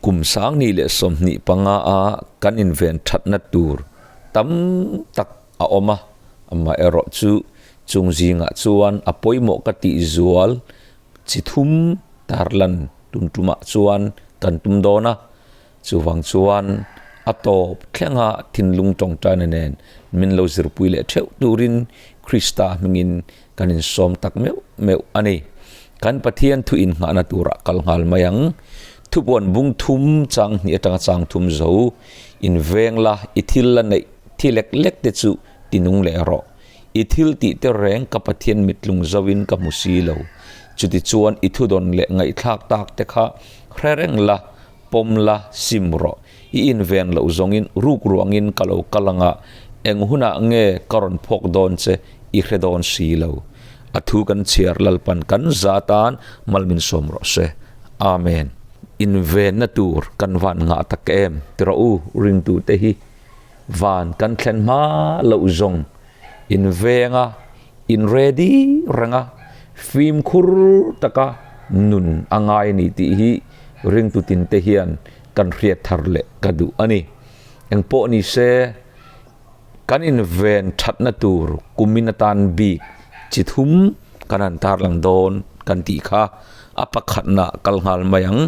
Kum 2025 a kan inven thatna tur tam tak a awm a, amaherawhchu chung zingah chuan a pawimawh ka tih zual chi thum tarlan tum tumah chuan kan tum dawn a, chuvang chuan a tawp thlenga thinlung tawngtaina nen min lo zirpui leh theuh turin Krista hmingin kan insawm tak meuh meuh a ni. Kan Pathian thu innghahna turah kal nghal mai ang. Thupuan bung thum chang hnih atanga chang thum zo inveng la, i thil la neih thi lek lek te chu ti nung leh rawh. I thil tih te reng ka Pathian mitlung zoin ka hmu si lo. Chutichuan i thudawn leh ngaihthlak tak te kha hre reng la, pawm la, sim rawh. I inven loh zawngin ruk ruangin ka lo kal anga eng hunah nge ka rawn phawk dawn che i hre dawn si lo. A thu kan chhiar Lalpan kan za tan mal min sawm rawh se. Amen. Invenna tur kan van ngah tak em ti rawh u ringtute hi van kan thlen hma loh zawng invenga in ready renga fimkhur taka nun a ngai a ni tih hi ringtu tinte hian kan hriat thar leh ka duh a ni. Engpawh ni se kan inven thatna tur kumin atan bik chi thum kan han tarlang dawn kan tih kha a pakhatna kal nghal mai ang.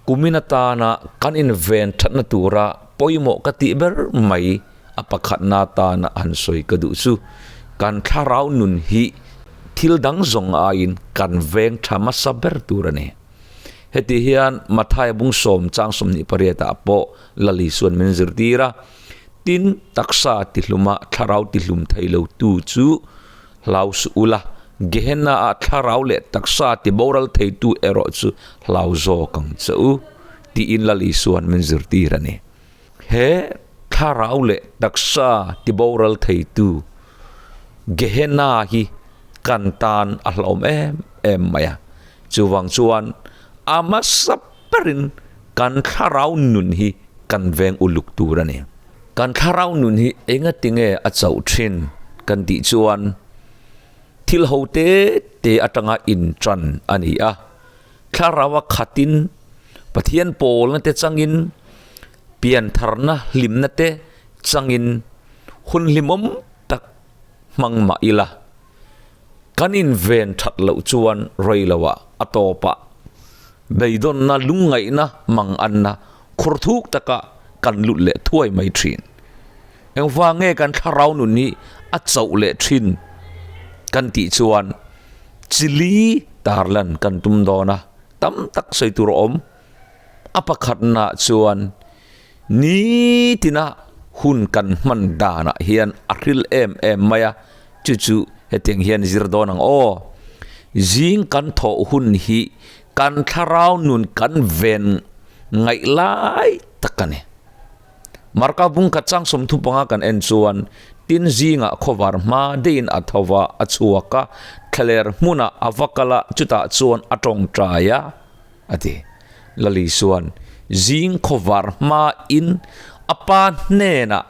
Kumin atana kan inven thatna tura pawimawh ka tih ber mai a pakhatna atana han sawi ka duh chu kan thlarau nun hi thil dang zawng aiin kan veng tha hmasa ber tur a ni. Heti hian Mathaia bung sawm chang 28 ah pawh Lali chuan min zirtir a, Tin, taksa tihluma thlarau tihlum thei lo tu chu hlau suh ula, Gehenna ah thlarau leh taksa tiboral thei tu erawh chu hlau zawk ang che u, tiin Lali chuan min zirtir a ni. He thlarau leh taksa tiboral thei tu Gehenna hi kan tan a hlauhawm em em mai a. Chuvang chuan a hmasa berin kan thlarau nun hi kan veng uluk tur a ni. Kan thlarau nun hi engati nge a chauh thin kan tih chuan thil ho te te atanga intan a ni a. Thlarau a khatin Pathian pawlna te changin piantharna hlimna te changin hun hlimawm tak hmang mah ila. Kan inven that loh chuan rei loah a tawpah beidawnna lungngaihna mang anna khur thuk taka kan lut leh thuai mai thin. Engvang nge kan thlarau nun hi a chauh leh thin kan tih chuan chili tarlan kan tum dawn a, tam tak sawi tur a awm. A pakhatnaah chuan Nitina hun kan hman danah hian a hril em em mai a, chu chu hetiang hian zir dawn ang aw. Zing kan thawh hun hi kan thlarau nun kan ven ngaih lai tak a ni. Marka bung khat chang 35 kan en chuan tin zingah khawvar hma deihin a tho va, a chhuak a, thlaler hmunah a va kal a, chutah chuan a tawngtai a. A ti. Lali chuan zing khawvar hmain a pa hnenah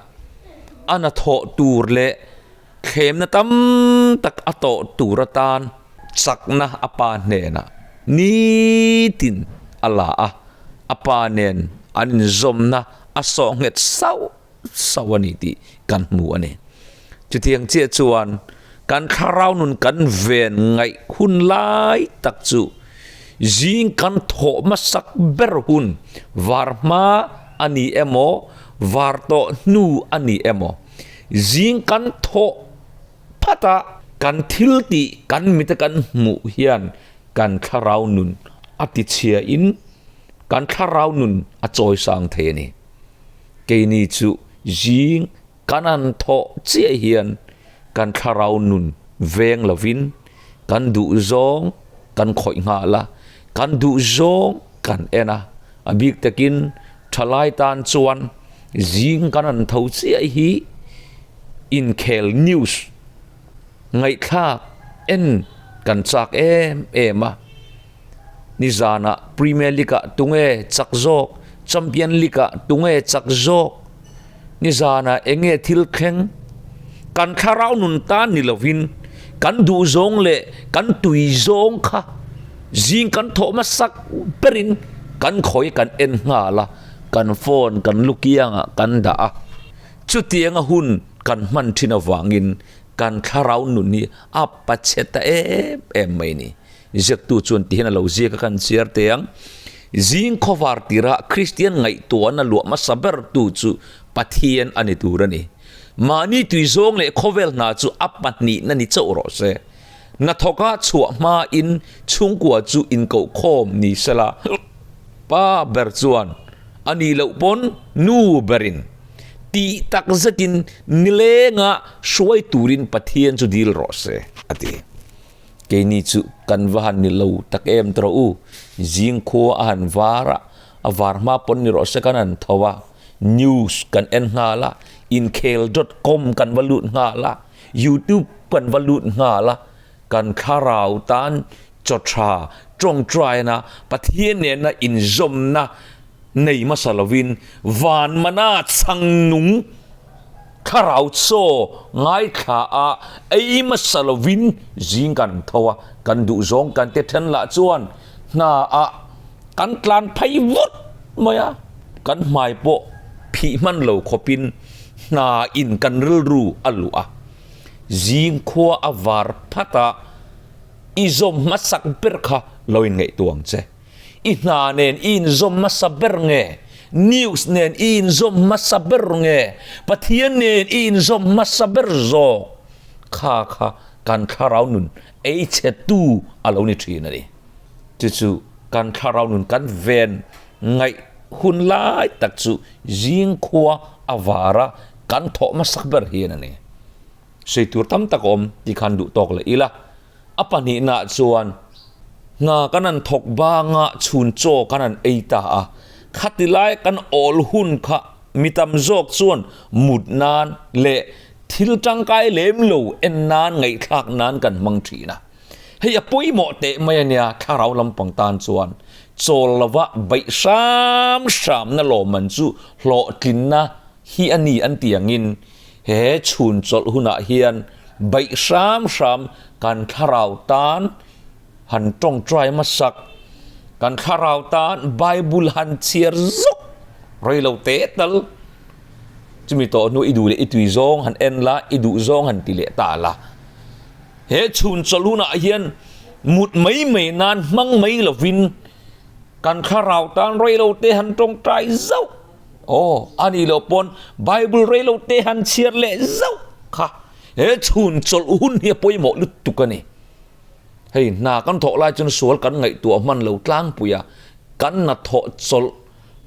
a na thawh tur leh thlemna tam tak a tawh tur atan chakna a pa hnenah nitin a la a, a pa nen an inzawmna a sawh nghet sauh sauh a ni tih kan hmu a ni. Chutiang chiah chuan kan thlarau nun kan ven ngaih hun lai tak chu zing kan thawh hmasak ber hun var hma a ni emaw, var tawh hnu a ni emaw, zing kan thawh phat a kan thil tih kan mita kan hmuh hian kan thlarau nun a tichhia in kan thlarau nun a chawisang thei a ni. Keini chu zing kan han thawh chiah hian kan thlarau nun veng lovin kan duh zawng kan khawih nghal a, kan duh zawng kan en a, a bik takin thalai tan chuan zing kan han tho chiah hi inkhel news ngaihthlak en kan chak em em a. Nizanah Premier League-ah tunge chak zawk, Champion League-ah tunge chak zawk, nizanah eng nge thil thleng, kan thlarau nun tan ni lovin kan duh zawng leh kan tui zawng kha zing kan thawh hmasak berin kan khawi kan en nghal a, kan phone kan lu kiangah kan dah a. Chutianga hun kan hman thin avangin kan thlarau nun hi a pachhe ta em em mai a ni. Ziaktu chuan tihian a lo ziak a kan chhiar teh ang. Zing khawvar tirah Kristian ngaihtuahna luah hmasa bertu chu Pathian a ni tur a ni. Mahni tui zawng leh khawvel hna chu a pahnihna ni chauh rawh se. Hnathawka chhuah hmain chhungkua chu inkohkhawm ni sela, pa ber chuan a nih loh pawn nu berin tih tak zetin nilenga hruai turin Pathian chu dil rawh se, a ti. Keini chu kan va han ni lo tak em tawh u, zing khua a han var a, a var hma pawn ni rawh se kan han tho a, news kan en nghal a, inkhel dot com kan va lut nghal a, youtube kan va lut nghal a, kan thlarau tan chaw tha tawngtaina Pathian nena inzawmna nei hmasa lovin van mana chhang nung Thlarau chaw ngaithla a ei hmasa lovin zing kan tho a, kan duhzawng kan ti then lah chuan hna ah kan tlan phei vut mai a, kan hmai pawh phih hman lo khawpin hna in kan rilru a luh a, zing khua a var phat a, i zawm hmasak ber kha lo in ngaihtuah ang che. I hna nen i inzawm hmasa ber nge? News nen i inzawm hmasa ber nge? Pathian nen i inzawm hmasa ber zawk? Kha kha kan thlarau nun ei chhetu a lo ni thin a ni. Chu chu kan thlarau nun kan ven ngaih hun lai tak chu zing khua a var a kan thawh hmasak ber hian a ni. Sawi tur tam tak a awm tih khan duh tawk leh ila. A pahnihnaah chuan hna kan han thawk banga chhun chaw kan han ei ta a, khati lai kan awl hun kha mi tam zawk chuan mut nan leh thil tangkai lem lo en nan ngaihthlak nan kan hmang thin a. Hei a pawimawh teh mai a nia thlarau lampang tan chuan chawl lova beih hram hramna lawmman chu hlawhtlinna hi a ni an ti angin He chhun chawlh hunah hian baih hram hram kan thlarau tan han tawngtai hmasak, kan thlarau tan Bible han chhiar zuk rei lo teh tal. Chumi tawh hnu i duh leh i tui zawng han en la, i duh zawng han ti leh ta la. He chhun chawlh hunah hian mut mai mai nan hmang mai lovin kan thlarau tan rei lo te han tawngtai zauh. Aw, a nih loh pawn Bible rei lo te han chhiar leh zauh kha he chhun chawlh hun hi a pawimawh lutuk a ni. Hei hna kan thawh lai chuan sual kan ngaihtuah hman lo tlangpui a, kan hna thawh chawlh,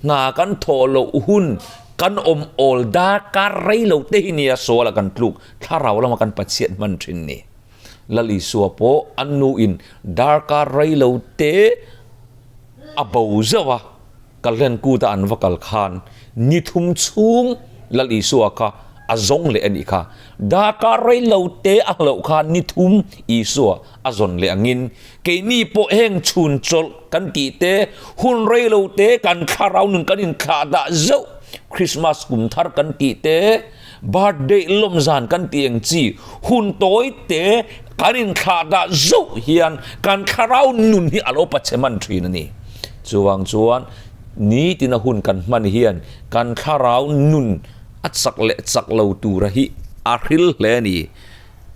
hna kan thawh loh hun kan awm awl darkar rei lo te hi nia suala kan tluk thlarau lama kan Pathian hman thin ni. Lal Isua pawh an nuin darkar rei lo te a bo zauh a. Kalhlen kuta an va kal khan ni thum chhung Lal Isua kha a zawng leh a nih kha. Darkar rei lo te a hlauh khan ni thum Isua a zawn leh angin keini pawh heng chhun chawlh kan tih te, hun rei lo te kan thlarau nun kan inthlah dah zeuh, Christmas kum thar kan tih te, birthday lawmzan kan tih ang chi hun tawi te kan inthlah dah zeuh hian kan thlarau nun hi a lo pachhe hman thin a ni. Chuvang chuan nitina hun kan hman hian kan thlarau nun a chak leh chak lo tura hi a hril hle a ni.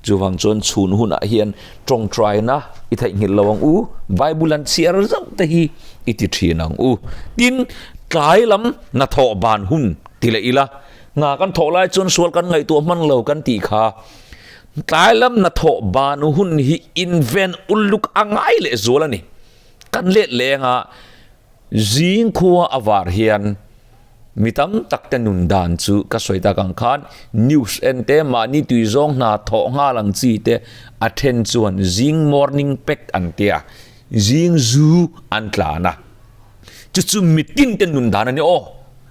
Chuvang chuan chhun hunah hian tawngtaina i theihnghilh lo ang u, Bible an chhiar zauh te hi i ti thin ang u. Tin, tlai lam hnathawh ban hun ti leh ila, hna kan thawh lai chuan sual kan ngaihtuah hman lo kan tih kha. Tlai lam hnathawh ban hun hi inven uluk a ngai leh zual a ni. Kan let leng a, zing khua a var hian mi tam tak te nun dan chu ka sawi tak ang khan news en te mahni tui zawng hna thawh nghal ang chi te a then chuan zing morning pack an tia, zing zu an tlan a. Chu chu mitin te nun dan a ni aw,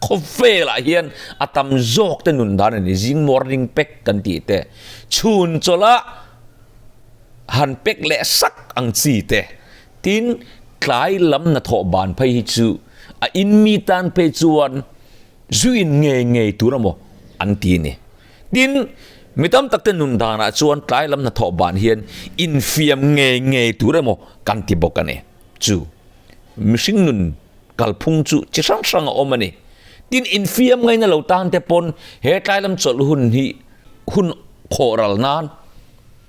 khawvelah hian a tam zawk te nun dan a ni zing morning pack kan tih te chhun chawlh a, han pek leh sak ang chi te. Tin, tlai lam hnathawh ban phei hi chu a in mi tan phei chuan zu in ngei ngei tur emaw an ti a ni. Tin, mi tam tak te nun danah chuan tlai lam hnathawh ban hian infiam ngei ngei tur emaw kan ti bawk a ni. Chu mihring nun. Kalphung chu chi hrang hrang a awm a ni. Tin, infiam ngaina lo tan te pawn he tlai lam chawlh hun hi hun khawhral nan,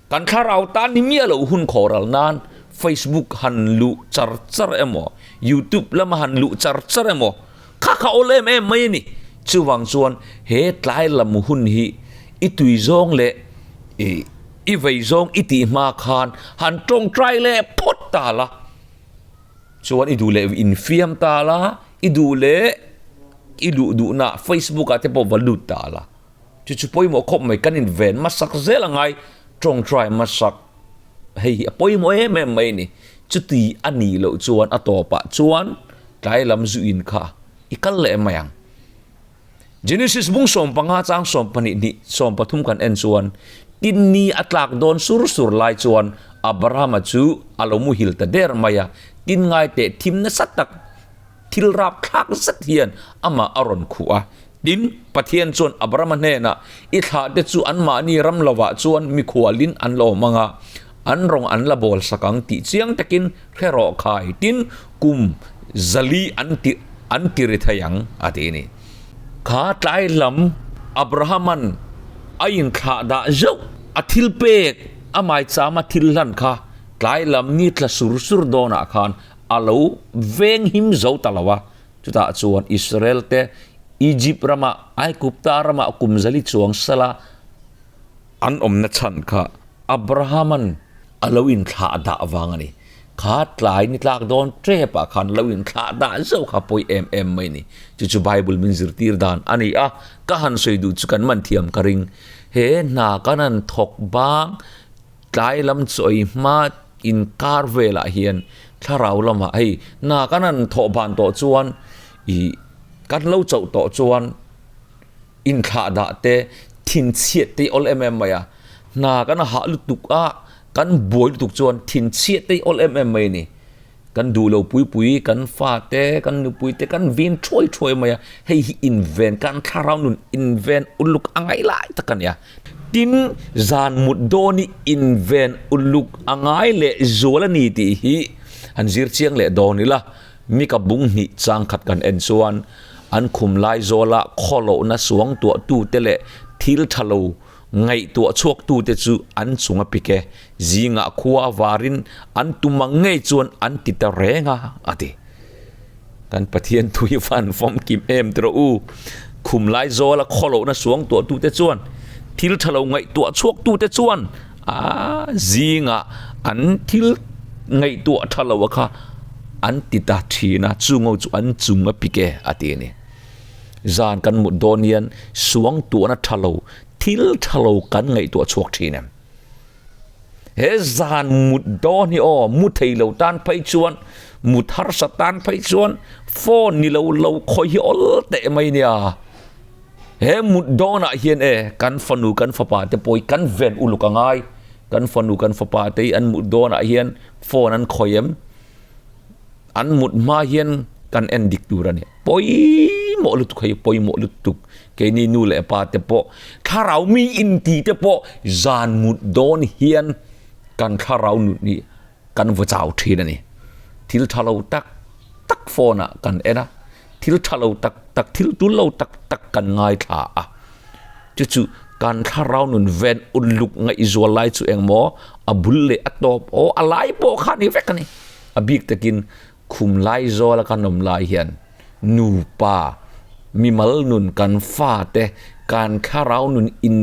kan thlarau tan ni miah lo hun khawhral nan Facebook han luh char char emaw, YouTube lama han luh char char emaw kha kha awl em em mai a ni. Chuvang chuan he tlai lam hun hi i tui zawng leh i vei zawng i tih hma khan han tawngtai leh phawt ta la. Chuan i duh leh infiam ta la, i duh leh i luh duhna Facebook ah te pawh va lut ta la. Chu chu pawimawh khawp mai, kan inven hmasak zel a ngai, tawngtai hmasak hei hi a pawimawh em em mai a ni. Chuti a nih loh chuan a tawpah chuan tlai lam zu in kha i kal leh mai ang. Genesis bung 15 chang 12 hnih 13 kan en chuan, Tin ni a tlak dawn sur sur lai chuan Abrahama chu a lo muhil ta der mai a, tin ngai teh thim nasa tak thil rap thlak zet hian amah a rawn khuh a. Tin, Pathian chuan Abrahama hnenah, I thlahte chu anmahni ram lovah chuan mikhualin an la awm ang a, an rawng an la bawl sak ang tih chiang takin hre rawh khai. Tin, kum zali an ti an ti ri thei ang, a ti a ni. Kha tlai lam Abrahama'n a inthlah dah zeuh a thil pek a maichama thil hlan kha tlai lam ni tla sur sur dawnah khan a lo veng him zo ta lo a. Chutah chuan Israel te Egypt ramah, Aigupta ramah kum zali chuang sala an awmna chhan kha Abrahama'n a lo inthlah dah vang a ni. Kha tlai ni tlak dawn tep ah khan lo inthlah dah zauh kha pawi em em mai a ni. Chu chu Bible min zirtir dan a ni a, ka han sawi duh chu kan man thiam ka ring. He hna kan han thawk bang tlai lam chawi hma inkar velah hian thlarau lamah hei hna kan han thawh ban tawh chuan ih kan lo chauh tawh chuan Inthlah dah te, thinchhiat te hi awl em em mai a. Hna kan hah lutuk a, kan buai lutuk chuan thinchhiat te hi awl em em mai a ni. Kan duh lo pui pui, kan fa te, kan nupui te kan vin thuai thuai mai a. Hei hi inven, kan thlarau nun inven uluk a ngai lai tak a ni a. Tin, zan mut dawn hi inven uluk a ngai leh zual a ni tih hi han zir chiang leh dawn ila. Mika bung hnih changkhat kan en chuan an khum lai zawla khawlohna suang tuahtute leh thil tha lo ngaihtuah chhuaktute chu an chung a pik e. Zingah khua a varin an tum ang ngei chuan an ti ta reng a, a ti. Kan Pathian thu hi van famkim em ti rawh u. Khum lai zawla khawlohna suang tuahtute chuan thil tha lo ngaihtuah chhuaktute chuan a zingah an thil ngaihtuah tha lo a kha an ti ta thin a, chungo chu an chung a pik e a ti a ni. Zan kan mut dawn hian suang tuahna tha lo, thil tha lo kan ngaihtuah chhuak thin em? He zan mut dawn hi aw, mu thei lo tan phei chuan, mut harsa tan phei chuan phone ni lo lo khawi hi awl teh mai nia. He mut dawnah hian e kan fanu kan fapa te pawh hi kan ven uluk a ngai. Kan fanu kan fapa te hi an mut dawnah hian phone an khawi em? An mut hma hian kan en dik tur a ni. Pawimawh lutuk hei pawimawh lutuk. Keini nu leh pa te pawh thlarau mi inti te pawh zan mut dawn hian kan thlarau nun hi kan vaw chau thin a ni. Thil tha lo tak tak phone ah kan en a, thil tha lo tak tak, thil tul lo tak tak kan ngaithla a. Chu chu kan thlarau nun ven uluk ngaihzual lai chu engmaw a bul leh a tawp aw a lai pawh kha ni vek a ni. A bik takin khum lai zawla kan awm lai hian nupa mimal nun kan fate kan thlarau nun in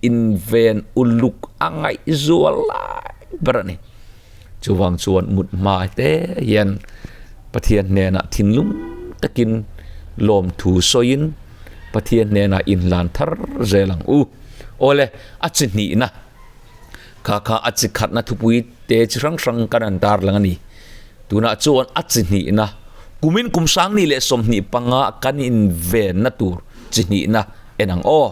inven uluk a ngaihzual lai ber a ni. Chuvang chuan mut hma te hian Pathian hnenah thinlung takin lawmthu sawiin Pathian hnenah inhlan thar zel ang u. Awle, a chi hnihna kha kha a chi khatna thupui te chi hrang hrang kan an tarlang a ni. Tunah chuan a chi hnihna, kumin kum sangni leh 25 kan invenna tur chi hnihna en ang aw.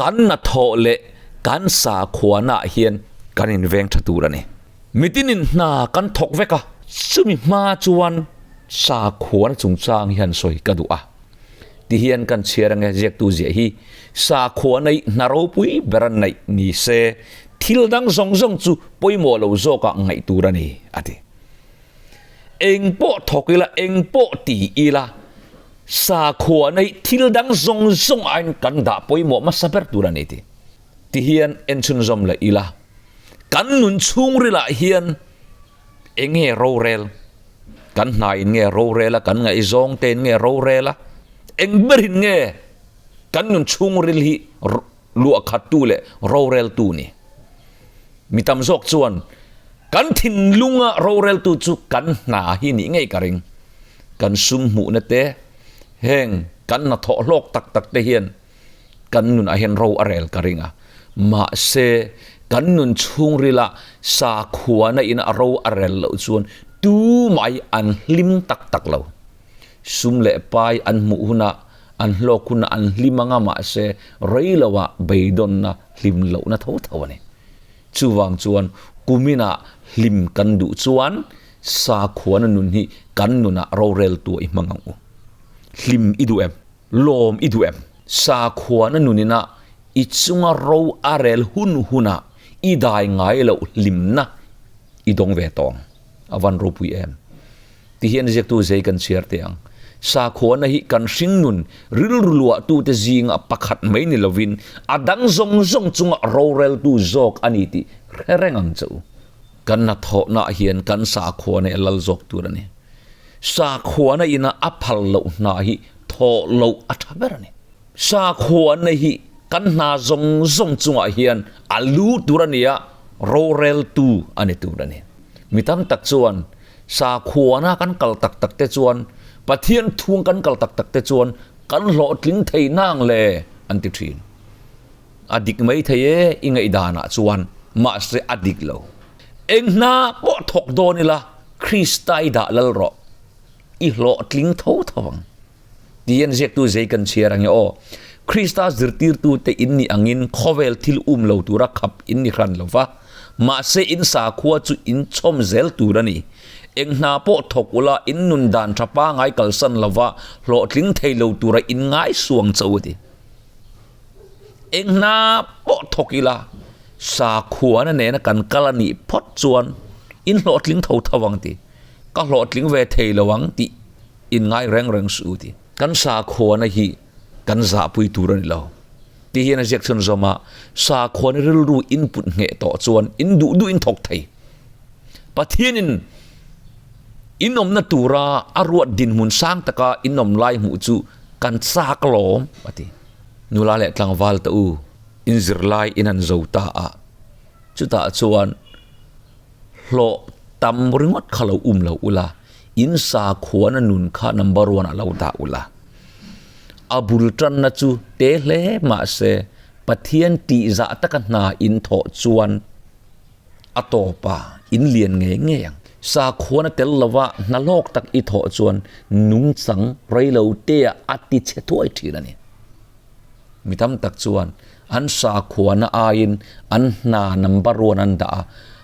Kan hnathawh leh kan sakhuanaah hian kan inveng tha tur a ni. Mitinin hna kan thawk vek a, chumi hma chuan sakhuana chungchang hi han sawi ka duh a. Tihian kan chhiar ange ziaktu ziah hi sakhuana hi hna ropui ber a neih ni se, thil dang zawng zawng chu pawimawh lo zawkah ngaih tur a ni, a ti. Eng pawh thawk ila, eng pawh ti ila, sakhuana hi thil dang zawng zawng aiin kan dah pawimawh hmasa ber tur a ni tih ti hian en chhunzawm leh ila. Kan nun chhungrilah hian eng nge rorel? Kan hna in nge rorel a, kan ngaihzawng te in nge rorel a, eng berin nge kan nun chhungril hi luahkhattu leh roreltu ni? Mi tam zawk chuan kan thinlunga roreltu chu kan hna hi nih ngei ka ring. Kan sum hmuhna te, heng kan hnathawh hlawk tak tak te hian kan nunah hian ro a rel ka ring a. Mahse, kan nun chhungrila sakhuana in a ro a rel loh chuan tumah hi an hlim tak tak lo. Sum leh pai an hmuh hunah, an hlawk hunah an hlim anga mahse rei loah beidawnna hlim lohna tho tho a ni. Chuvang chuan kuminah hlim kan duh chuan sakhuana nun hi kan nunah roreltu i hmang ang u. Hlim i duh em? Lawm i duh em? Sakhuana nunina i chunga ro a rel hun hunah i dai ngai loh hlimna i dawng ve tawng. A van ropui em? Ti hian ziaktu zei kan chhiar teh ang. Sakhuana hi kan hringnun rilru luahtute zinga pakhat mai ni lovin a dang zawng zawng chunga roreltu zawk a ni tih hre reng ang che u. Kan hnathawhnaah hian kan sakhuana hi a lal zawk tur a ni. Sakhuana ina a phal loh hna hi thawh loh a tha ber a ni. Sakhuana hi kan hna zawng zawng chungah hian a lu tur a ni a, roreltu a ni tur a ni. Mi tam tak chuan sakhuana kan kal tak tak te chuan, Pathian thung kan kal tak tak te chuan kan hlawhtling thei nang le an ti thin. A dik mai thei e i ngaihdanah chuan, mahse a dik lo. Eng hna pawh thawk dawn ila Krista i dah lal rawh, i hlawhtling tho tho ang. Tiin ziaktu zei kan chhiar ang e aw. Krista zirtirtute in nih angin khawvel thil um lo tura khap in ni hran lo va, mahse in sakhua chu in chhawm zel tur a ni. Eng hna pawh thawk ula in nun dan tha pangai kalsan lo va, hlawhtling thei lo tura in ngai suang cho a ti. Eng hna pawh thawk ila sakhuana nena kan kal a nih phawt chuan in hlawhtling tho tho ang ti. Ka hlawhtling ve thei lo ang tih in ngai reng reng suh u ti. Kan sakhuana hi kan zahpui tur a ni lo. Ti hian a ziak chhunzawm a, sakhuana rilru in put ngheh tawh chuan in duh duh in thawk thei. Pathianin in awmna tura a ruat dinhmun sang taka in awm lai hmuh chu kan chak alawm a ti. Nula leh tlangval te u, in zirlai in han zo ta a, chutah chuan hlawh tam ringawt kha lo um lo ula, in sakhuana nun kha number one ah lo dah ula. A bul tanna chu te hle mahse Pathian tihzah taka hna in thawh chuan a tawp a, in lian ngei ngei ang. Sakhuana tel lova hna hlawk tak i thawh chuan nungchang reilo tea a ti chhe thuai thin a ni. Mi tam tak chuan an sakhuana aiin an hna number one an dah a,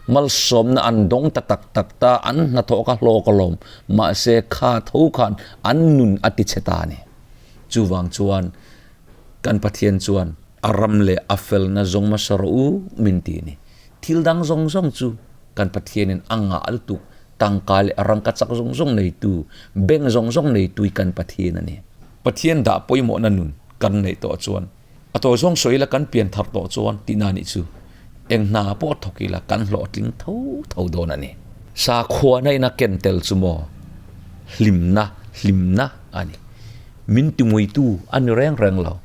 malsawmna an dawng ta tak tak ta, an hnathawh kha hlawk alawm, mahse kha tho khan an nun a ti chhe ta a ni. Chuvang chuan kan Pathian chuan a ram leh a felna zawng hmasa rawh u min ti a ni. Thil dang zawng zawng chu kan Pathianin a ngah lutuk, tangka leh rangka chak zawng zawng neitu, beng zawng zawng neitu hi kan Pathian a ni. Pathian dah pawimawhna nun kan neih tawh chuan a tawi zawng sawi ila kan pian thar tawh chuan tihna nih chu eng hna pawh thawk ila kan hlawhtling tho tho dawn a ni. Sakhuana ina ken tel chu maw hlimna hlimna a ni. Min timuitu a ni reng reng lo.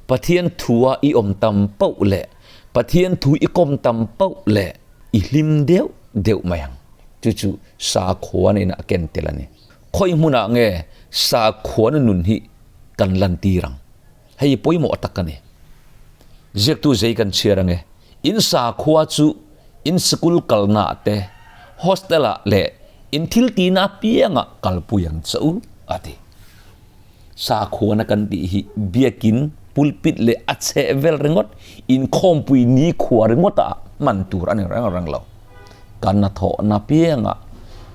Pathian thua i awm tam pauh leh Pathian thu i kawm tam pauh leh i hlim deuh deuh mai ang. Chu chu sakhuana ina a ken tel a ni. Khawi hmunah nge sakhuana nun hi kan lantir ang? Hei pawimawh tak a ni. Ziaktu zei kan chhiar ang e. In sakhua chu in sikul kalnaah te, hostel-ah leh in thil tihna apiangah kalpui ang che u, a ti. Sakhuana kan tih hi biakin, pulpit leh a chheh vel ringawt, inkhawmpui nikhua ringawtah hman tur a ni reng reng lo. Kan hnathawhna piangah,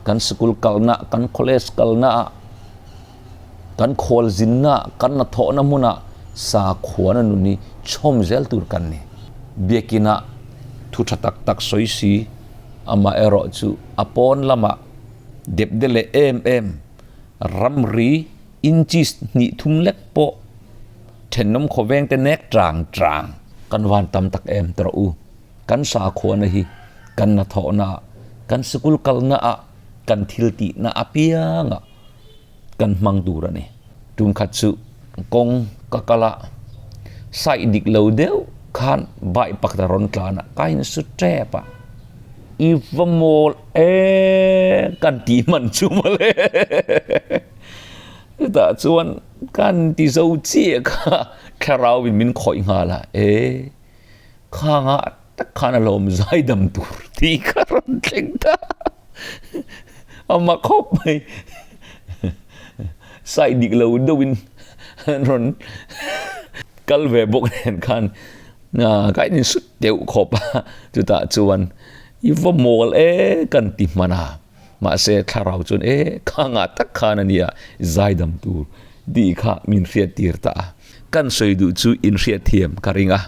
kan sikul kalna, kan college kalnaah, kan khualzinnaah, kan hnathawhna hmunah sakhuana nun hi chhawm zel tur kan ni. Biakinah thu tha tak tak sawi si, amaherawhchu a pawn lamah. Depde leh em em, ramri inches hnih thum lek pawh thenawm khawveng te nek tang tang kan van tam tak em ta rawh u. Kan sakhuana hi kan hnathawhna ah, kan sikul kalna ah, kan thil tihna apiang ah kan hmang tur a ni. Tunkhat chu kawng ka kal a, side dik lo deuh khan bike pakhat a rawn tlan a, ka insu tep a, i va mawl e kan tih hman chu mawle. Chutah chuan kan ti zo chiah kha thlarau in min khawih nghal a, e khanga tak khan a lawm zaidam tur tih kha rawn thleng ta a mak khawp mai side dik lo deuh in an rawn kal ve bawk nen khan ka in sut deuh khawp a chutah chuan i va mawl e kan ti hman a mahse thlarau chuan e khangah tak khan a nia zaidam tur tih kha min hriat tir ta a. Kan sawi duh chu inhriatthiam ka ring a,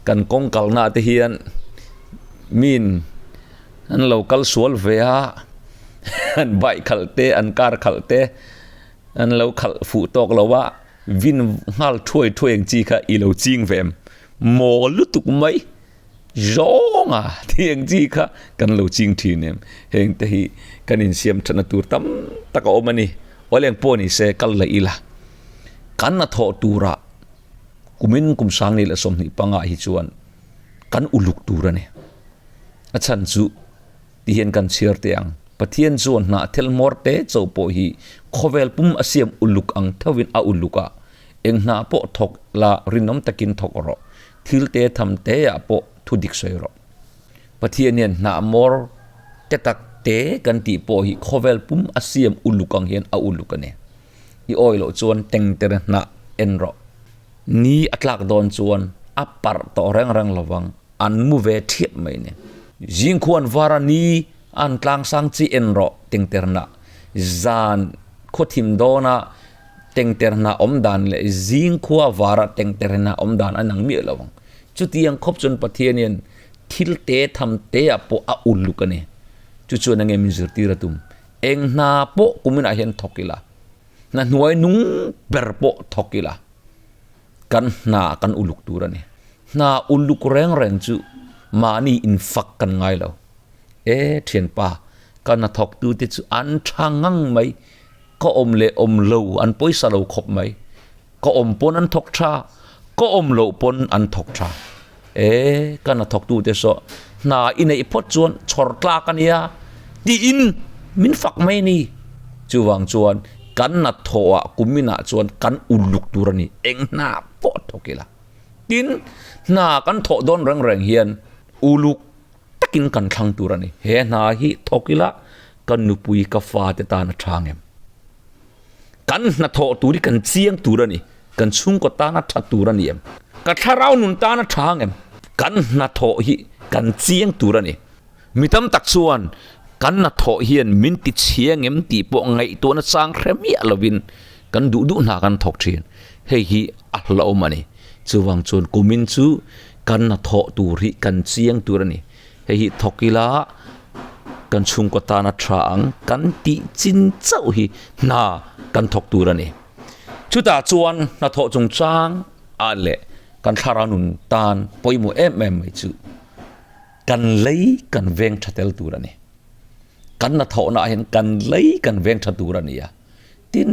kan kawng kalna te hian min an lo kal sual ve a, an bike khalh te, an car khalh te an lo khalh fuh tawk lo a, vin nghal thuai thuai ang chi kha i lo ching ve em? Mawl lutuk mai zawnga tih ang chi kha kan lo ching thin em? Heng te hi kan insiam thatna tur tam tak a awm a ni. Awleng pawh ni se kal leh ila. Kan hnathawh turah kumin kum sangni leh 25 ah hi chuan kan uluk tur a ni. A chhan chu ti hian kan chhiar teh ang, Pathian chuan hnahthel hmawr te chauh pawh hi khawvel pum a siam uluk ang theuhin a uluk a, eng hna pawh thawk la rinawm takin thawk rawh, thil te tham te ah pawh thu dik sawi rawh. Pathian hian hnah hmawr te tak te kan tih pawh hi khawvel pum a siam uluk ang hian a uluk a ni. I awi loh chuan tengtere hnah en rawh. Ni a tlak dawn chuan a parh tawh reng reng lovang, an mu ve thiap mai ni. Zingkhuan vara ni an tlang sang chi en rawh tengtere hnah. Zan khawthim dawna tengtere hnah awm dan leh zingkhua vara tengtere hnah awm dan a nang miah lo ang. Chutiang khawp chuan Pathian hian thil te tham te ah pawh a uluk a ni. Chu chuan enge min zirtir a tum? Eng hna pawh kuminah hian thawk ila, hna hnuai nung ber pawh thawk ila, kan hna kan uluk tur a ni. Hna uluk reng reng chu mahni infak kan ngai lo. E thianpa, ka hna thawktute chu an tha ngang mai, ka awm leh awm lo an pawisa lo khawp mai. Ka awm pawn an thawk tha, ka awm loh pawn an thawk tha. E, ka hnathawktute saw hna i neih phawt chuan chhawr tlak a nia tiin min fak mai a ni. Chuvang chuan kan hnathawhah kuminah chuan kan uluk tur a ni, eng hna pawh thawk ila. Tin, hna kan thawh dawn reng reng hian uluk takin kan thlang tur a ni. He hna hi thawk ila ka nupui ka fate tan a tha ngem. Kan hnathawh tur hi kan chiang tur a ni. Kan chhungkaw tana tha tur a ni em? Ka thlarau nun tana tha ang em? Kan hnathawh hi kan chiang tur a ni. Mi tam tak chuan kan hnathawh hian min ti chiang em tih pawh ngaihtuahna chang hre miah lovin kan duh duh hna kan thawk thin. Hei hi a hlauhawm a ni. Chuvang chuan kumin chu kan hnathawh tur hi kan chiang tur a ni. Hei hi thawk ila kan chhungkaw tana tha ang kan tih chin chauh hi hna kan thawk tur a ni. Chutah chuan hnathawh chungchang ah leh kan thlarau nun tan pawimawh em em mai chu kan lei kan veng tha tel tur a ni. Kan hnathawhna ah hian kan lei kan veng tha tur a ni a. Tin,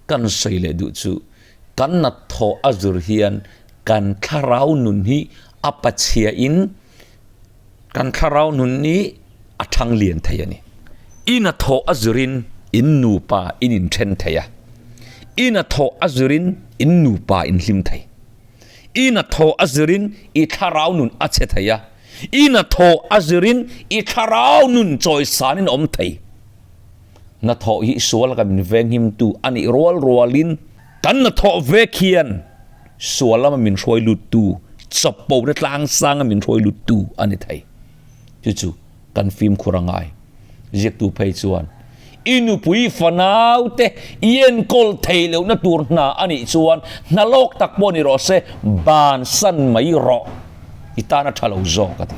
kan sawi leh duh chu kan hnathawh a zir hian kan thlarau nun hi a pachhia in Kan thlarau nun hi a thang lian thei a ni. In a thawh a zirin in nupa in inthen thei a. In a thawh a zirin in nupa in hlim thei. In a thawh a zirin i thlarau nun a chhe thei a. In a thawh a zirin i thlarau nun chawisan in awm thei. Hnathawh hi sual ka min venghimtu a nih rual rualin kan hnathawh vek hian Sual lama min hruai luttu, chawpona tlang sanga min hruai luttu a ni thei. Chu chu kan fimkhur a ngai. Ziaktu phei chuan, I nupui fanaute i enkawl thei lohna tur hna a nih chuan hna lawk tak pawh ni rawh se, bansan mai rawh. I tan a tha lo zawk a ti.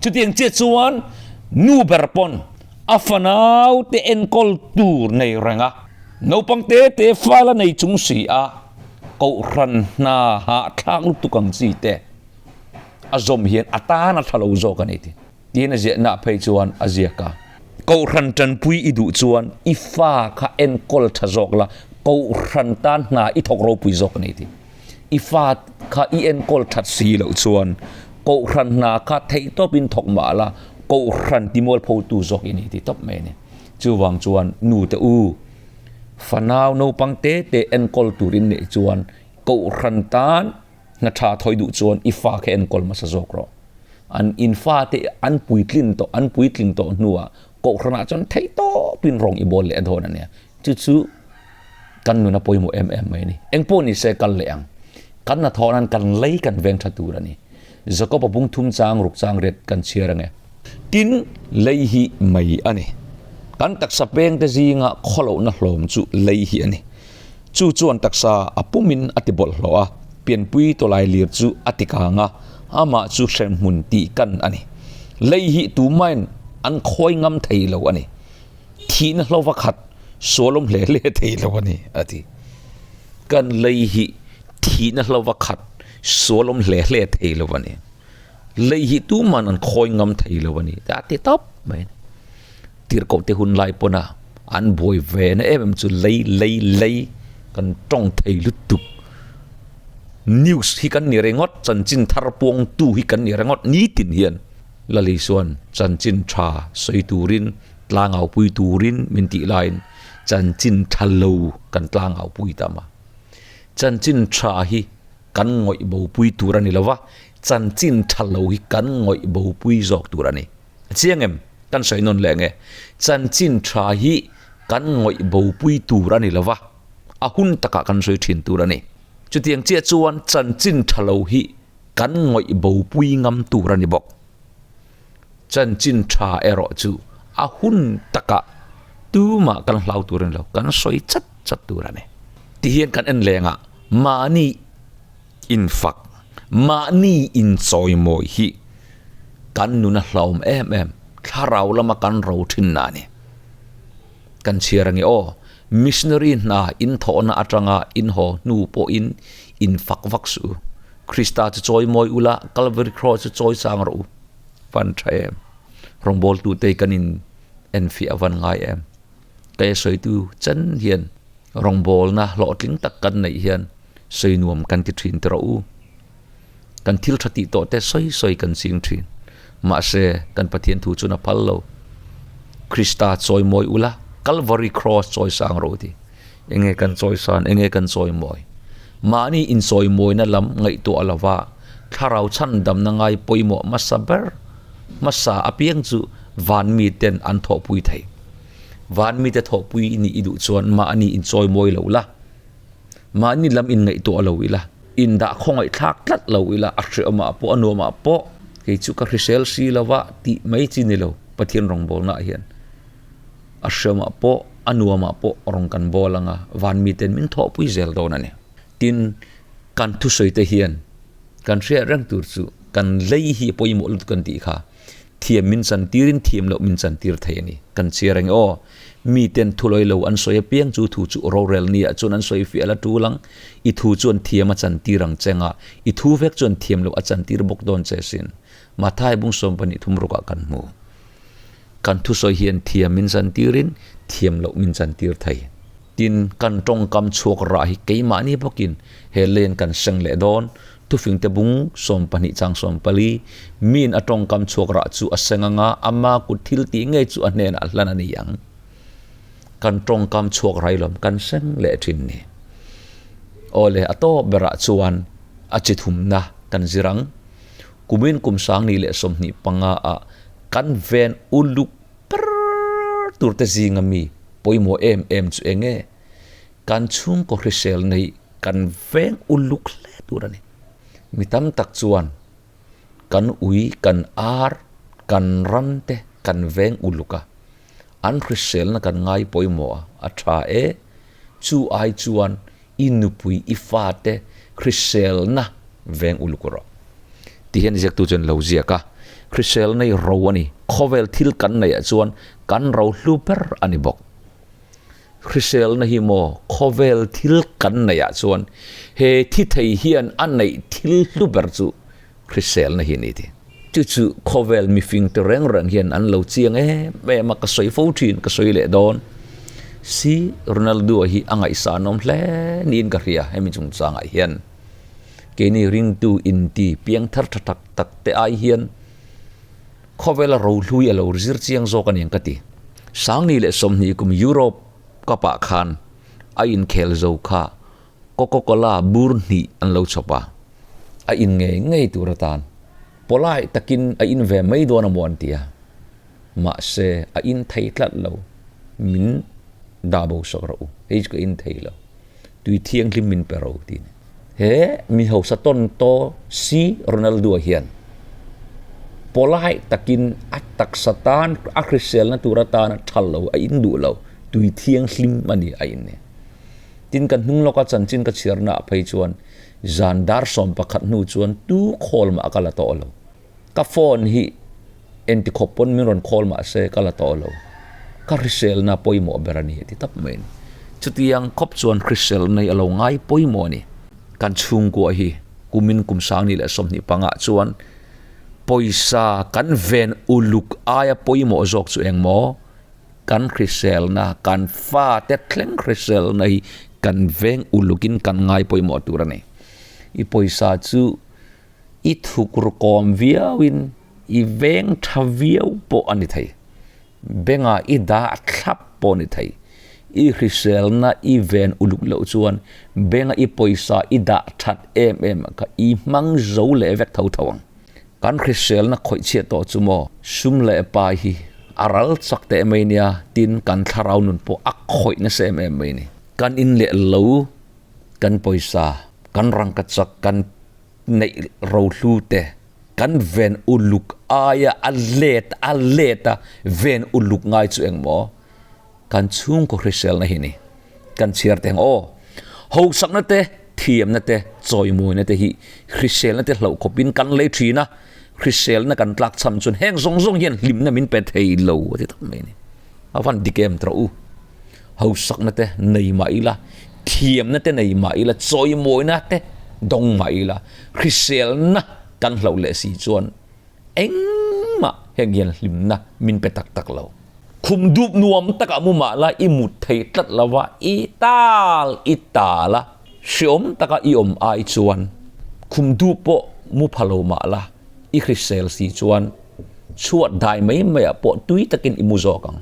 Chutiang chiah chuan nu ber pawn. A fanaute enkawl tur nei reng a, naupang te te fal a nei chung si a, kohhran hna hahthlak lutuk ang chi te a zawm hian a tan a tha lo zawk a ni tih tiin a ziahna phei chuan a ziak a. Kohhran tanpui i duh chuan i fa kha enkawl tha zawk la, kohhran tan hna i thawk ropui zawk a ni tih. I fa kha i enkawl that si loh chuan kohhran hna kha theihtawpin thawk mah la, kohhran timualphotu zawk i ni ti tawp mai a ni. Chuvang chuan nute u, fanau naupang te te enkawl turin neih chuan kohhran tan hna tha thawi duh chuan i fa kha enkawl hmasa zawk rawh. An in fate an puitlin tawh, an puitling tawh hnuah kohhranah chuan theihtawpin rawng i bawl leh dawn a nia. Chu chu kan nun a pawimawh em em mai a ni. Eng pawh ni se kal leh ang. Kan hnathawh nan kan lei kan veng tha tur a ni. Jakob-a bung thum chang ruk chang riat kan chhiar ang e. Tin, lei hi mai a ni. Kan taksa pengte zinga khawlohna hlawm chu lei hi a ni. Chu chuan taksa a pumin a ti bawlhhlawh a, pianpui tawlai lir chu a ti kang a, amah chu hremhmun tih kan a ni. Lei hi tumain an khawi ngam thei lo a ni. Thihna hlauva khat sual awm hle hle thei lo a ni, a ti. Kan lei hi thihna hlauva khat sual awm hle hle thei lo a ni. Lei hi tuman an khawi ngam thei lo a ni, a ti tawp mai a ni. Tirhkohte hun lai pawna an buai ve na em em chu lei lei lei kan tawng thei lutuk. News hi kan ni ringawt, chanchin thar puangtu hi kan ni ringawt nitin hian. Lali chuan chanchin tha sawi turin tlangaupui turin min tih laiin chanchin tha lo kan tlangaupui ta ma. Chanchin tha hi kan ngawih bopui tur a ni lo va, chanchin tha lo hi kan ngawih bopui zawk tur a ni. A chiang em? Kan sawi nawn leh nge? Chanchin tha hi kan ngawih bopui tur a ni lo va, a hun takah kan sawi thin tur a ni. Chutiang chiah chuan chanchin tha lo hi kan ngawih bopui ngam tur a ni bawk. Chanchin tha erawh chu a hun takah tumah kan hlau tur a ni lo, kan sawi chat chat tur a ni. Tihian kan en lengah mahni infak, mahni inchawimawi hi kan nun a hlauhawm em em, thlarau lama kan ro thin na a ni. Kan chhiar ange aw, missionary hna inthawhna atanga inhaw hnu pawhin infak vak suh u. Krista chu chawi mawi ula, Calvary Cross chu chawi chang rawh u. Van tha em. Rawngbawltu te kan in enfiah a van ngai em. Kei a sawitu chen hian rawngbawlna hlawhtling tak kan neih hian sawi nuam kan ti thin ti rawh u. Kan thil tha tih tawh te sawi sawi kan ching thin. Mahse, kan Pathian thu chuan a phal lo. Krista chawi mawi ula, Calvary Cross chawi sang rawh u ti. Enge kan chawi san, enge kan chawi mawi? Mahni inchawi mawina lam ngaihtuah lova thlarau chhandamna ngai pawimawh hmasa ber hmasa apiang chu van miten an thawhpui thei. Van mite thawhpui nih i duh chuan mahni inchawi mawi lo la, mahni lam inngaihtuah lo ila, indah khawngaihthlak tlat lo ila, a hreawmah pawh a nuamah pawh kei chu ka hrisel si lova tih mai chi ni lo Pathian rawngbawlnaah hian. A hreawmah pawh, a nuamah pawh rawn kan bawl ang a, van miten min thawhpui zel dawn a ni. Tin, kan thusawite hian kan hriat reng tur chu kan lei hi a pawimawh lutuk kan tih kha thiam min chantirin thiam loh min chantir thei a ni. Kan chhiar ang e aw, miten thulawi lo an sawi apiang chu thu chu rorel nia chuan an sawi fiah la tul ang, i thu chuan thiam a chantir ang che nga, i thu vek chuan thiam loh a chantir bawk dawn che sin. Mathai bung 12 thum rukah kan hmu. Kan thusawi hian thiam min chantirin thiam loh min chantir thei. Tin, kan tawngkam chhuak rah hi keimahni bawkin he len kan seng leh dawn. Thufingte bung 12 chang 14, Miin a tawngkam chhuak rah chu a seng anga ama kut thil tih ngei chu a hnenah hlan a ni ang. Kan tawngkam chhuak rai lawm kan seng leh thin ni. Aw le, a tawp berah chuan a chi thumna kan zir ang. Kumin kum 2025 ah kan ven uluk per tur te zinga mi pawimawh em em chu eng nge? Kan chhungkaw hrisel nei kan veng uluk hle tur a ni. Mi tam tak chuan kan ui, kan ar, kan ram te kan veng uluk a, an hriselna kan ngai pawimawh a, a tha e. Chu ai chuan i nupui, i fate hriselna veng uluk rawh. Ti hian ziaktu chuan lo ziak a, hriselna i ro a ni. Khawvel thil kan neih ah chuan kan rohlu ber a ni bawk. Hriselna hi maw khawvel thil kan neih ah chuan he thi thei hian a neih thil hlu ber chu hriselna hi a ni ti. Chu chu khawvel mifing te reng reng hian an lo chiang em em a, ka sawi fo thin, ka sawi leh dawn. Si Ronaldo-a hi a ngaihsanawm hle niin ka hria hemi chungchangah hian. Keini ringtu inti piangthar tha tak tak te ai hian Khawvela rohlui a lo zir chiang zawk a niang ka ti. Sangni leh 20 kum Europe Cup ah khan a inkhel zo kha Coca-Cola bur hnih an lo chhawp a, a in ngei ngei tur atan polite takin a in ve mai dawn a maw an ti a, mahse a in thei tlat lo, min dah bo sak rawh u, hei chu ka in thei lo, tui thianghlim min pe ro ti a ni. He mi hausa tawn taw si Ronaldo-a hian polite takin a taksa tan a hriselna tur atana tha lo a in duh lo, tui thianghlim a ni a in ni. Tin, kan hnung lawka chanchin ka chhiarnaah phei chuan zan dar 11 hnu chuan tu call mah ka la tawh lo. Ka phone hi enti khawp pawn min rawn call mah se ka la tawh lo. Ka hriselna pawimawh ber a ni a ti tawp mai a ni. Chutiang khawp chuan hriselna hi a lo ngai pawimawh a ni. Kan chhungkua hi kumin kum 2025 ah chuan pawisa kan ven uluk aia pawimawh zawk chu eng maw? Kan hriselna, kan fate thleng hriselna hi kan veng ulukin kan ngai pawimawh tur a ni. I pawisa chu i thukru kawm viauin i veng tha viau pawh a ni thei. Bengah i dah thlap pawh a ni thei. I hriselna i ven uluk loh chuan benga i pawisa i dah that em em kha i hmang zo leh vek tho tho ang. Kan hriselna khawih chhiat tawh chu maw sum leh pai hi a ral chak teh mai nia tin kan thlarau nun pawh a khawih nasa em em mai ni. Kan in leh lo, kan pawisa, kan rangkachak, kan neih rohlu te kan ven uluk aia a let a let a ven uluk ngai chu eng maw? Kan chhungkaw hriselna hi ni. Kan chhiar teh ang aw. Hosakna te, thiamna te, chawimawina te hi hriselna te hlauh khawpin kan lei thin a, hriselna kan tlak cham chuan heng zawng zawng hian hlimna min pe thei lo a ti tak mai a ni. A van dik em tawh u. Hosakna te nei mah ila, thiamna te nei mah ila, chawimawina te dawng mah ila, hriselna kan hlauh leh si chuan Engmah heng hian hlimna min pe tak tak lo. Khum dup nuam takah mu mah la i mut thei tlat lo va, i tal i tal a, hreawm taka i awm ai chuan khum dup pawh mu pha lo mah la i hrisel si chuan chhuat dai mai maiah pawh tui takin i mu zawk ang.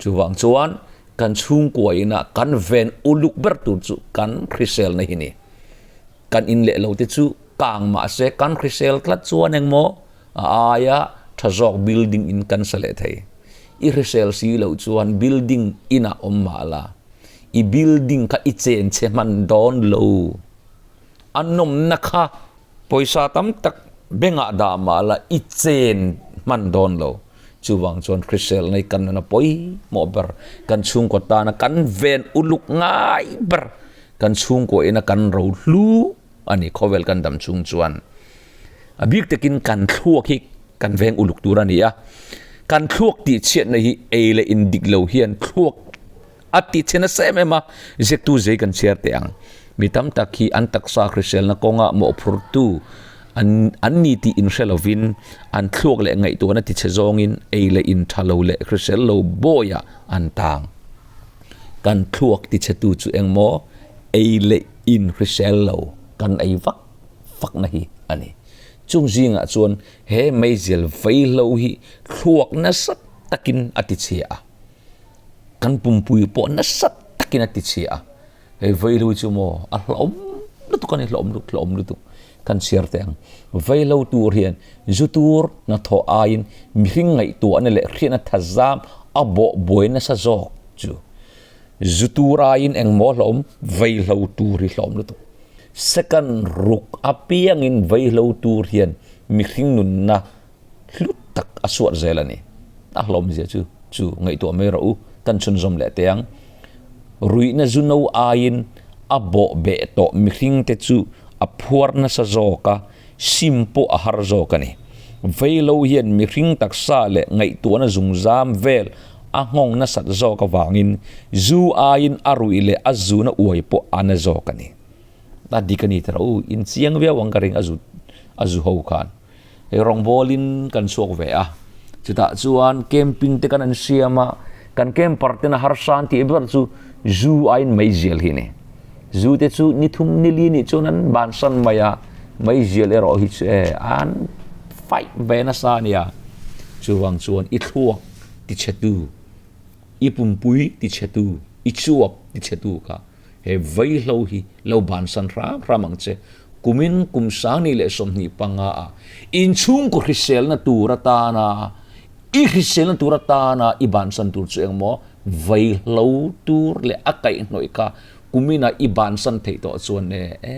Chuvang chuan kan chhungkua inah kan ven uluk ber tur chu kan hriselna hi ni. Kan in leh lo te chu kang mah se kan hrisel tlat chuan engmaw a aia tha zawk building in kan sa leh thei. I hrisel si loh chuan building inah awm mah la, i building kha i chen chhe hman dawn lo. A nawmna kha pawisa tam tak bengah dah mah la i chen hman dawn lo. Chuvang chuan hrisel nei kan nuna pawimawh ber, kan chhungkaw tana kan ven uluk ngai ber Kan chhungkaw ina kan ro hlu a ni khawvel kan dam chhung chuan a bik takin kan thluak hi kan veng uluk tur a ni a, kan thluak tih chhiatna hi ei leh in dik lo hian thluak a tih chhe nasa em em a, ziaktu zei kan chhiar teh ang. Mi tam tak hi an taksa hriselna kawnga mawhphurtu an an ni tih inhre lovin an thluak leh ngaihtuahna ti chhe zawngin ei leh in tha lo leh hrisel lo bawiah an tang. Kan thluak tichhetu chu engmaw ei leh in hrisel lo kan ei vak vakna hi a ni. Chung zingah chuan he meizial vaihlo hi thluak nasa takin a tichhia a, kan pumpui pawh nasa takin a tichhia a. Hei vaihlo chu maw a hlauhawm lutuk a ni, hlauhawm lutuk, hlauhawm lutuk kan chhiar teh ang. Vaihlo tur hian zu tur hnathawh aiin mihring ngaihtuahna leh hriatna thazam a bawh buai nasa zawk chu. Zu tur aiin engmaw hlauhawm vaihlo tur hi hlauhawm lutuk. Second ruk apiangin vaihlo tur hian mihring nunna hlu tak a suat zel a ni. A hlawmzia chu chu ngaihtuah mai rawh u, kan chhunzawm leh teh ang. Ruihna zu no aiin a bawh beh tawh mihring te chu a phuar nasa zawk a, sim pawh a har zawk a ni. Veilo hian mihring taksa leh ngaihtuahna zungzam vel a nghawng nasat zawk avangin zu aiin a ruih leh a zuna uai pawh a na zawk a ni. A dik a ni tawh u, inchiang viau ang ka ring a zu a zu ho khan. Hei rawngbawlin kan chhuak ve a, chutah chuan camping te kan an siam a, kan camper tena harsa an tih ber chu zu aiin meizial hi a ni. Zu te chu ni thum ni li nih chuan an bansan mai a, meizial erawh hi chu e an fight ve nasa a nia. Chuvang chuan i thluak ti chhe tu, i pumpui ti chhe tu, i chuap ti chhe tu kha he vaihlo hi lo bansan hram hram ang che. Kumin kum sangni leh 25 ah inchhungkaw hriselna tur atana i hriselna tur atana i bansan tur chu engmaw Vaihlo tur leh a kaihhnawih kha kuminah i bansan theih tawh chuan e, e,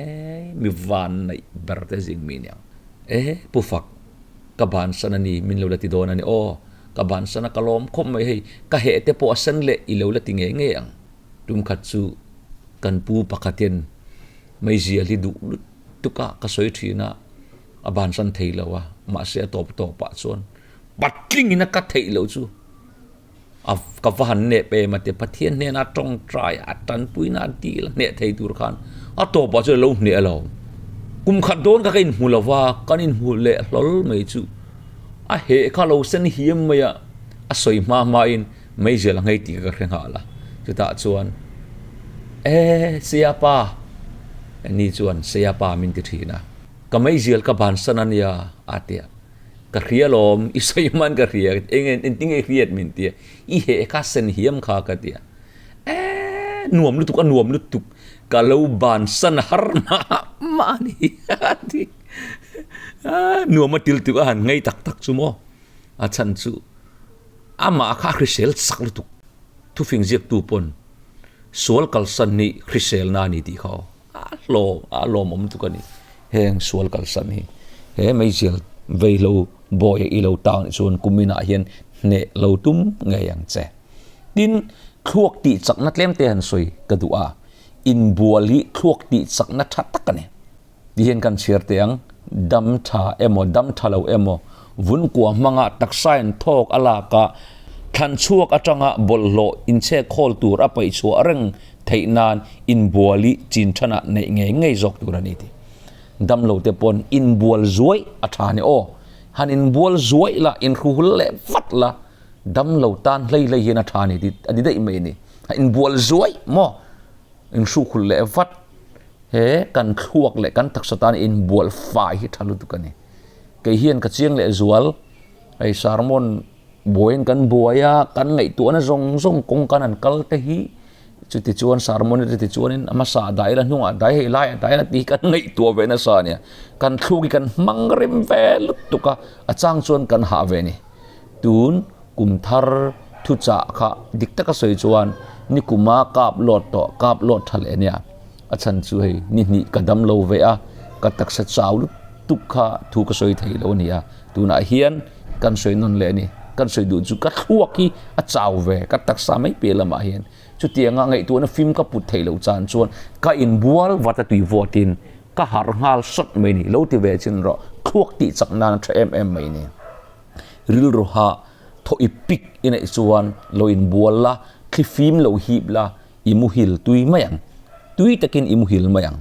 mi van naih ber te zing mi aniang. E, Pu Fak, ka bansan a ni, min lo la ti dawn a ni aw, ka bansan a ka lawm khawp mai hei, ka heh te pawh a sen leh i lo la ti ngei ngei ang. Tumkhat chu kan pu pakhatin meizial hi duh lutuk a ka sawi thin a, a bansan thei lo a, mahse a tawp tawpah chuan patlingin a ka theih loh chu. A ka va han nep em a ti Pathian hnena tawngtai a tanpuina a dil a hneh thei tur khan a tawpah chuan a lo hneh alo. Kum khat dawn kha ka inhmu lo va, kan inhmu leh hlawl mai chu a heh kha lo sen hiam mai a, a sawi hma hmain meizial a nghei tih kha ka hre nghal a. Chutah chuan E Sayapa ni chuan Sayapa min ti thin a, ka meizial ka bansan a nia a ti a. Ka hria lawm, i sawi hman ka hria, eng engtin nge i hriat min tia, i heh kha sen hiam kha ka tia, eeh nuam lutuk a nuam lutuk, ka lo bansan har mah mah a ni a ti, nuam a til tuk a han ngei tak tak chu maw, a chhan chu amah kha a hrisel chak lutuk, thufing ziaktu pawn sual kalsan hi hriselna a ni tih kha aw. A hlawm a lawmawm tuk a ni. Heng sual kalsan hi he meizial veilo bawi i lo tang nih chuan kuminah hian hneh lo tum ngei ang che. Tin, thluak tih chakna tlem te han sawi ka duh a, inbual hi thluak tih chakna tha tak a ni. Ti hian kan chhiar teh ang, dam tha emaw dam tha lo emaw vun kua hmanga taksa in thawk a lak a, thlan chhuak atanga bawlhhlawh inchhek khawl tur a paih chhuah reng theih nan inbual i chin thanah neih ngei ngei zawk tur a ni tih. Damlo te pawn inbual zuaih a tha ni aw. Han inbual zuaih la, inhruhul leh vat la, damlo tan hlei hlei hian a tha ni tih a ni daih mai a ni. Han inbual zuaih maw? Inhruhul leh vat he kan thluak leh kan taksa tan inbual fai hi tha lutuk a ni. Kei hian ka chiang leh zual, hei sermon Buaiin kan buai a, kan ngaihtuahna zawng zawng kawng kan han kal te hi chuti chuan sermon te ti chuanin a hmasa ah dah ila hnungah dah ila hei laiah dah ila tih hi kan ngaihtuah ve nasa a nia. Kan thluk hi kan hmang rem ve lutuk a, a chang chuan kan hah ve a ni. Tun kum thar thuchah kha dik taka sawi chuan ni kuma kap lawt tawh kap lawt tha leh a nia. A chhan chu hei ni hnih ka dam lo ve a, ka taksa chau lutuk kha thu ka sawi thei lo a ni a. Tunah hian kan sawi nawn leh a ni. Kan sawi duh chu ka thluak hi a chau ve, ka taksa mai piah lamah hian. Chutianga ngaihtuahna fim ka put theih loh chan chuan ka inbual vat a tui vawtin ka harh nghal sawt mai a ni. Lo ti ve chin rawh, thluak tih chak nan a tha em em mai a ni. Rilru hah thaw i pik i neih chuan lo inbual la, thli fim lo hip la, i muhil tui mai ang. Tui takin i muhil mai ang.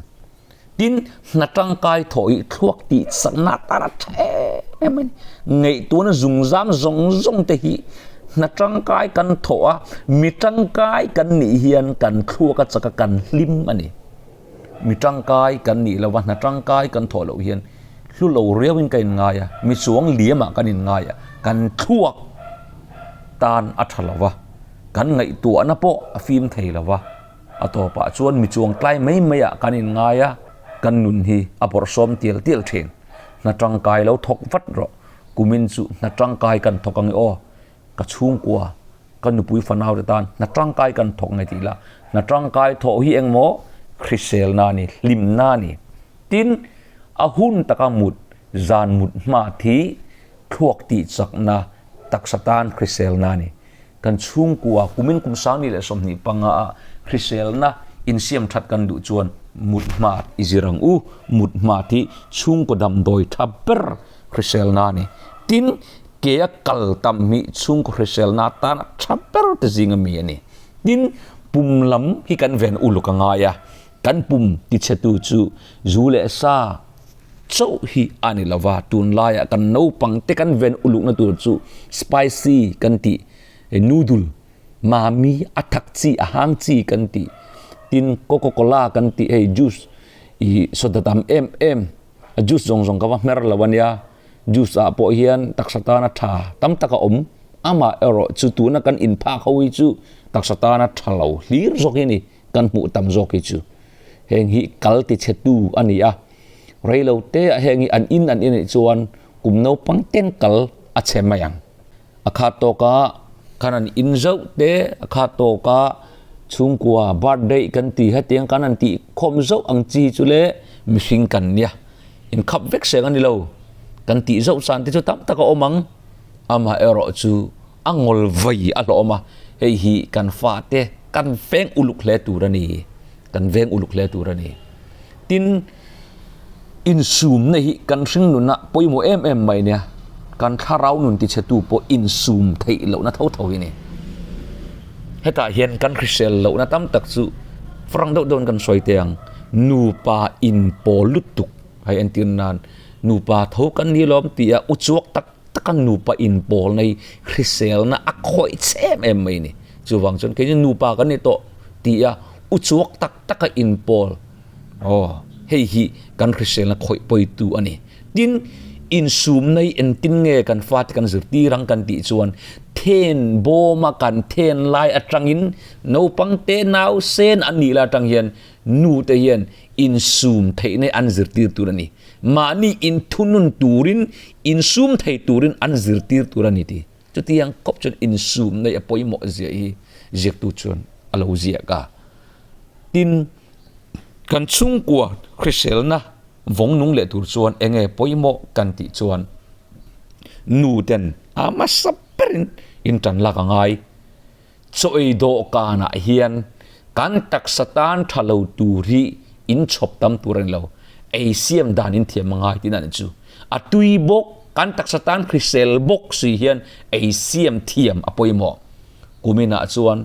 Tin, hna tangkai thawh hi thluak tih chakna atan a tha em em a ni. Ngaihtuahna zungzam zawng zawng te hi hna tangkai kan thawh a, mi tangkai kan nih hian kan thluak a chak a, kan hlim a ni. Mi tangkai kan nih lova hna tangkai kan thawh loh hian hlu lo riauin ka inngai a, mi chuang liamah kan inngai a, kan thluak tan a tha lova, kan ngaihtuahna pawh a fim thei lova. A tawpah chuan mi chuang tlai mai maiah kan inngai a, kan nun hi a bawrhsawm tial tial thin. Hna tangkai lo thawk vat rawh, kumin chu hna tangkai kan thawk ang i aw, ka chhungkua, ka nupui fanau te tan hna tangkai kan thawk nge tih lah, hna tangkai thawh hi engmaw hriselna a ni, hlimna a ni. Tin, a hun taka mut, zan mut hma thi, thluak tih chakna, taksa tan hriselna a ni. Kan chhungkua kumin kum 2025 ah hriselna insiam that kan duh chuan mut hmat i zir ang u. Mut hmat hi chhungkaw damdawi tha ber hriselna a ni. Tin, kea kal tam hi chhungkaw hriselna atana tha ber te zinga mi a ni. Tin, pum lam hi kan ven uluk a ngai a, kan pum tichhetu chu zu leh sa chauh hi a ni lo va, tunlaiah kan naupang te kan ven ulukna tur chu spicy kan tih noodle, mami a thak chi a hang chi kan tih, tin coca cola kan tih hei juice ih soda tam em em a juice zawng zawng ka va hmer lo a nia. Juice ah pawh hian taksa tana tha tam tak a awm, amah erawh chu tuna kan inphak ho hi chu taksa tana tha lo hlir zawk hi a ni, kan hmuh tam zawk hi chu. Heng hi kal ti chhe tu a ni a, rei lo te ah heng hi an in an in anih chuan kum naupang ten kal a chhe mai ang. A khat tawka kan han in zauh te, a khat tawka chhungkua birthday kan ti hetiang kan han tih khawm zauh ang chi chu le mihring kan nia. Inkhap vek seng a ni lo. Kan tih zauh chan te chu tam tak a awm ang. Amah erawh chu a ngawl vai a hlawh awm a, hei hi kan fate kan veng uluk hle tur a ni. Kan veng uluk hle tur a ni. Tin, insumna hi kan hring nunah pawimawh em em mai nia. Kan thlarau nun tichhetu pawh insum theih lohna tho tho hi a ni. Hetah hian kan hrisel lohna tam tak chu frank deuh deuhin kan sawi teh ang. Nupa inpawl lutuk hei entir nan nupa tho kan ni lawm tih a uchuak tak tak a nupa inpawl na hi hriselna a khawih che em em mai a ni. Chuvang chuan keini nupa kan ni tawh tih a uchuak tak tak a inpawl aw hei hi kan hriselna khawih pawitu a ni. Tin, insumna hi engtin nge kan fate kan zirtir ang kan tih chuan then bawma kan then lai atangin naupang te nau sen an nih lai atang hian nu te hian insum theihna hi an zirtir tur a ni. Mahni inthunun turin, insum thei turin an zirtir tur a ni tih. Chutiang kawp chuan insumna hi a pawimawh zia hi ziaktu chuan a lo ziak a. Tin, kan chhungkua hriselna vawng nung leh tur chuan eng nge pawimawh kan tih chuan nu ten a hmasa berin in tan lak a ngai. Chaw ei dawhkanah hian kan taksa tan tha lo tur hi in chhawp tam tur a ni lo. Ei siam dan in thiam a ngai tihna a ni chu. A tui bawk, kan taksa tan hrisel bawk si hian ei siam thiam a pawimawh. Kuminah chuan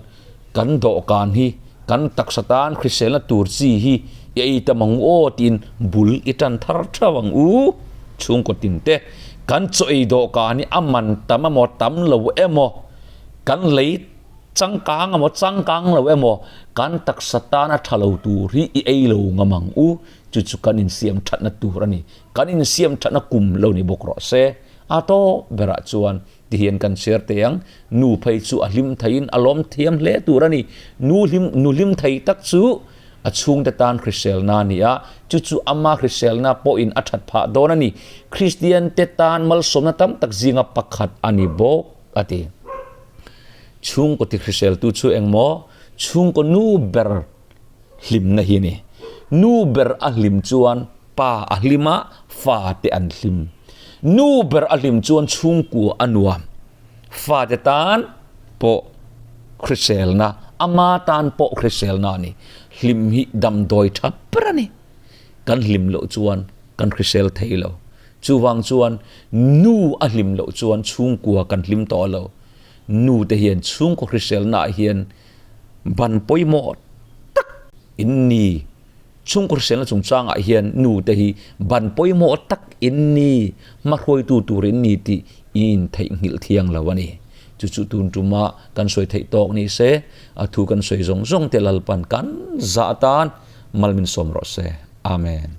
kan dawhkan hi kan taksa tan hriselna tur chi hi i ei tam ang u aw tiin bul i tan thar theuh ang u. Chhungkaw tinte kan chaw ei dawhkan hi a man tam emaw tam lo emaw kan lei changkang emaw changkang lo emaw kan taksa tana tha lo tur hi i ei lo ngam ang u. Chu chu kan insiam thatna tur a ni. Kan insiam thatna kum lo ni bawk rawh se. A tawp berah chuan Tihian kan share teh ang, nu phei chu a hlim theiin a lawm thiam hle tur a ni. Nu hlim, nu hlim thei tak chu a chhungte tan hriselna a ni a, chu chu ama hriselna pawhin a that phah dawn a ni. Kristian te tan malsawmna tam tak zinga pakhat a ni bawk, a ti. Chhungkaw ti hriseltu chu engmaw? Chhungkaw nu ber hlimna hi a ni. Nu ber a hlim chuan Pa a hlim a, fate an hlim. Nu ber a hlim chuan chhungkua a nuam. Fate tan pawh hriselna, ama tan pawh hriselna a ni. Hlim hi damdawi tha ber a ni. Kan hlim loh chuan kan hrisel thei lo. Chuvang chuan nu a hlim loh chuan chhungkua kan hlim tawh lo. Nu te hian chhungkaw hriselna ah hian ban pawimawh tak in ni. Chhungkaw hriselna chungchangah hian nu te hi ban pawimawh tak in ni, hmahruaitu tur in ni tih i intheihnghilh thiang lo a ni. Chu chu tun tuma kan sawi theih tawk ni se, a thu kan sawi zawng zawng te Lalpan kan zah atan mal min sawm rawh se. Amen.